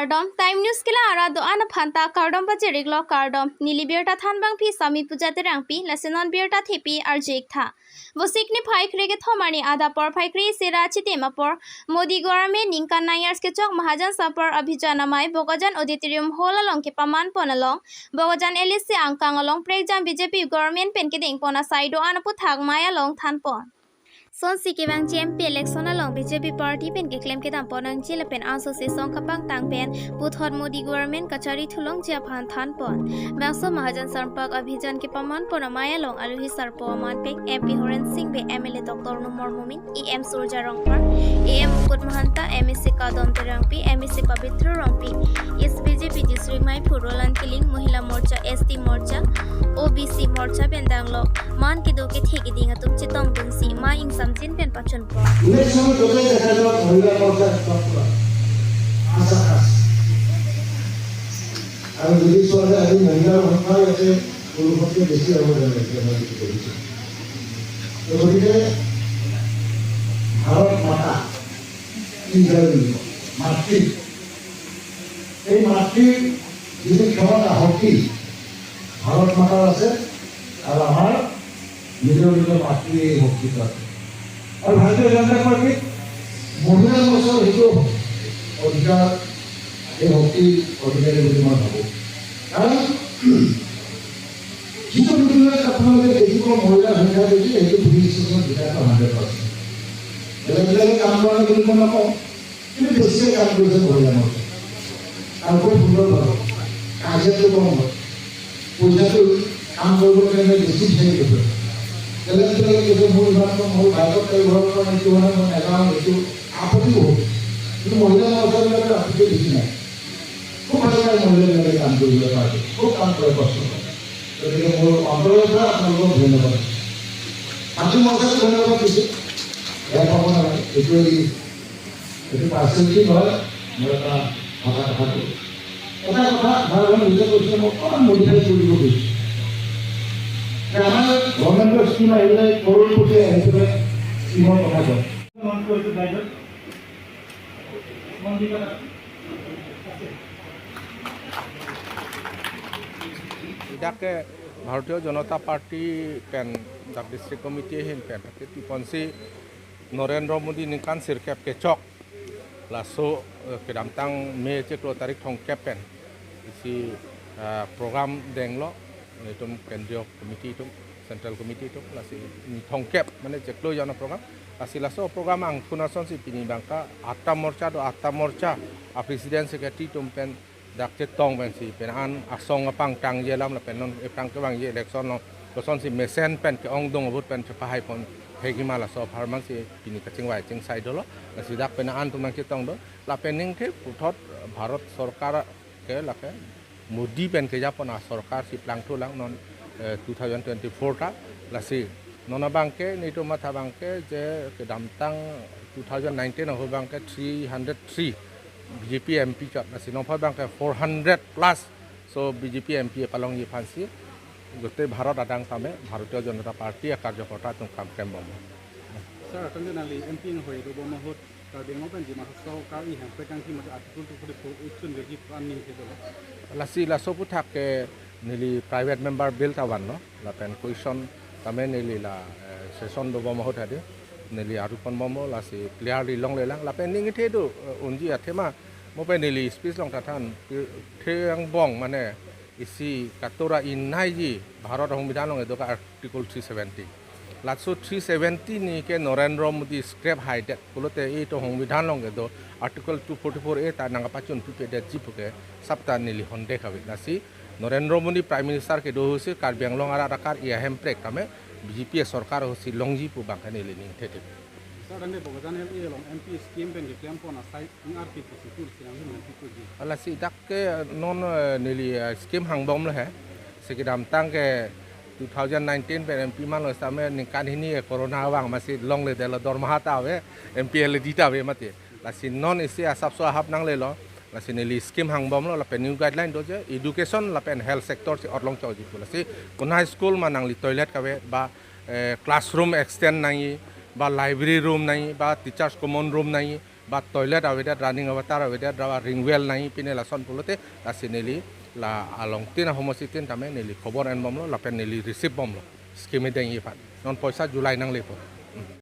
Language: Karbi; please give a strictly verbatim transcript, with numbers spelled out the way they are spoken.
Kardom, Time News kelang arat do-an aphan ta kardom pajir-iklo, kardom. Neli birta thanbangpi Sami Puja Terangpi, lasi non birta thepi arju-ik tha. Vosik niphai krekethom arni adap porphai kre-isi ra chitim apor, Modi government ningkan nine years kechok Mahajan Sampark Abhiyan amei Bokajan Auditorium Hall along kepaman pon along, Bokajan L A C angkang along prekjam B J P government pen kedeng pon asai do-an aputhak mei along than pon. Sonsi kevangji M P election along B J P party pen keklem kedam pon nangji lapen ansose song kapangtang pen puthot Modi government kachari thulongji aphan than pon. Bangso Mahajan Sampark Abhiyan kepaman pon amei along alohi sarpo amanpek M P Horen Sing Bey, M L A Doctor Numal Momin, E M Surjya Rongphar, A M Mukut Mahanta, M A C Kadom Terangpi, M A C Pabitra Rongpi, East B J P District Meiphu Roland Killing, Mahila Morcha, S T Morcha, O B C Morcha pen danglok man kedo kethe keding atum chetongdunsi mei ingsamjin pen pachun pon. Election jote dekha jao Mahila Morcha top kora. Asa khas. Aru jodi soal adi Mahila Morcha ase, purusotke besi abo jane, jane jodi dekha jao. To gotike Bharat Mata, Israel Mati, এই মাতৃৰ যিটো ক্ষমতা, শক্তি, ভাৰত মাতাৰ আছে আৰু আমাৰ নিজৰ নিজৰ মাতৃৰ এই শক্তিটো আছে। আৰু ভাৰতীয় জনতা পাৰ্টীত মহিলা মৰ্চাৰ সেইটো অধিকাৰ, এই শক্তিৰ অধিকাৰী বুলি মই ভাবোঁ। কাৰণ যিটো ভিডিঅ'ত আপোনালোকে দেখিব, মহিলাৰ সংখ্যা দেখি সেইটো পুলিচ ষ্টেচনত জিতাটো হাণ্ড্ৰেড পাৰ্চেণ্ট। বেলেগ বেলেগে কাম কৰা নাই বুলি মই নকওঁ, কিন্তু বেছিয়ে কাম কৰিছে মহিলা মৰ্চাই। আৰু খুব সুন্দৰভাৱে কাজিয়াটো কম হয়, পইচাটো কাম কৰিবৰ কাৰণে বেছি বিচাৰি গৈছে। বেলেগ বেলেগে কৈছে, "মোৰ ইমান কম, মোৰ বাইকত তেল ভৰাব পৰা নাই, কিয় নাই, মই নাযাওঁ", এইটো আপত্তি বহুত। কিন্তু মহিলা মৰ্চাবিলাকে আপত্তি বেছি নাই। খুব ভাল লাগে মহিলাবিলাকে কাম কৰিবলৈ পাৰ্টিত, খুব কাম কৰে, কষ্ট কৰে। গতিকে মোৰ অন্তৰৰ পৰা আপোনালোকক ধন্যবাদ। বাকী মৰ্চাকো ধন্যবাদ দিছোঁ, বেয়া পাব নালাগে। এইটো এই, এইটো পাৰ্চনেলিটি নহয়, মই এটা ভাষা কথা কওঁ। এটা কথা মই নিজে কৈছোঁ, মই অকণমান মডিফাই কৰিব খুজিছোঁ যে আমাৰ গভৰ্ণমেণ্টৰ স্কিম আহিলে, কৰোড়পতি আহি পেলাই স্কিমৰ কথা কয়। Idak ke Bharatiya Janata Party pen, dak district committee ahin pen, tapi tiponsi Narendra Modi ningkan sirkep kechok, laso, eh, kedamtang May chiklo tarik thomkep pen isi, eh, program denglo, itum kendriya committee atum, central committee atum, lasi ni thomkep, mane chiklo jana program, lasi laso program angthun asonsi pini abangke atta morcha do, atta morcha a president secretary atum pen dak chetong pensi pen an asong apangtangji alam lapen non ephrang kevangji election along kosonsi mesen pen ke-ongdung ahut pen chepahai pon hegima laso apharman si pini kachingvai chingsai dolo. Lasi dak pen an atum nangchetong do. Lapen ningthe puthot Bharat Sorkar ke lake Modi pen kejapon asorkar si plangthulang non, eh, two thousand twenty-four ta. Lasi non abangke, nelitum matha abangke je kedamtang two thousand nineteen ahut abangke three hundred three B J P M P chot, lasi non aphan abangke four hundred plus so B J P M P palongji aphansi gote Bharat adang tame Bharatiya Janata Party akarjokorta atum kam klembom. Sir, atang neli M P inghoi dobom ahut Karbi Anglong pen Dima Hasao kar-i hemprek kangthim mate Article two forty-four A chun veji pu an ningthe dolo. Lasi laso aputhak ke neli private member bill ta vanlo, lapen question tame neli la, eh, session dobom ahut hadi neli aru ponbomlo, lasi clearly longlelang, lapen ningthe do, eh, unji athema mo pen neli speech along ta than, eh, the angbong mane isi katora inai ji Bharat Songbidhan along kedo ke Article three seventy. Laso three seventy ni ke Narendra Modi scrap haidet pulote itum Songbidhan along kedo Article two forty-four A ta nangkapachun pipedetji puke sapta neli honde kave. Lasi Narendra Modi Prime Minister kedo ahutsi Karbi Anglong arat akar-i ahemprek tame B J P sorkar ahutsi longji pu abangke neli ningthe thip. Sir, tangte Bokajan L A along M P scheme pen keklem pon asai ing arti pusi pu sinang him nanti puji. Lasi dak ke non, eh, neli, eh, scheme hangbomlo he. Si kedamtang ke two thousand nineteen pen M P manlo same ningkan hini ke corona vang masi longledetlo, dormaha ta ave, M P L A D ta ave mati. Lasi non isi asapso ahap nanglelo. Lasi neli scheme hangbomlo lapen new guideline do je education lapen health sector si otlong choji pu. Lasi konat school ma nangli toilet kave ba, eh, classroom extend nangji ba library room nangji ba teachers common room nangji, Ba toilet avedet, running water avedet, ra ring well nangji pine lason pulote, lasi neli la along tin ahomosti tin tame neli khobor enbomlo, lapen neli receive bomlo. Scheme dengji aphan. Non poisa July nanglepo.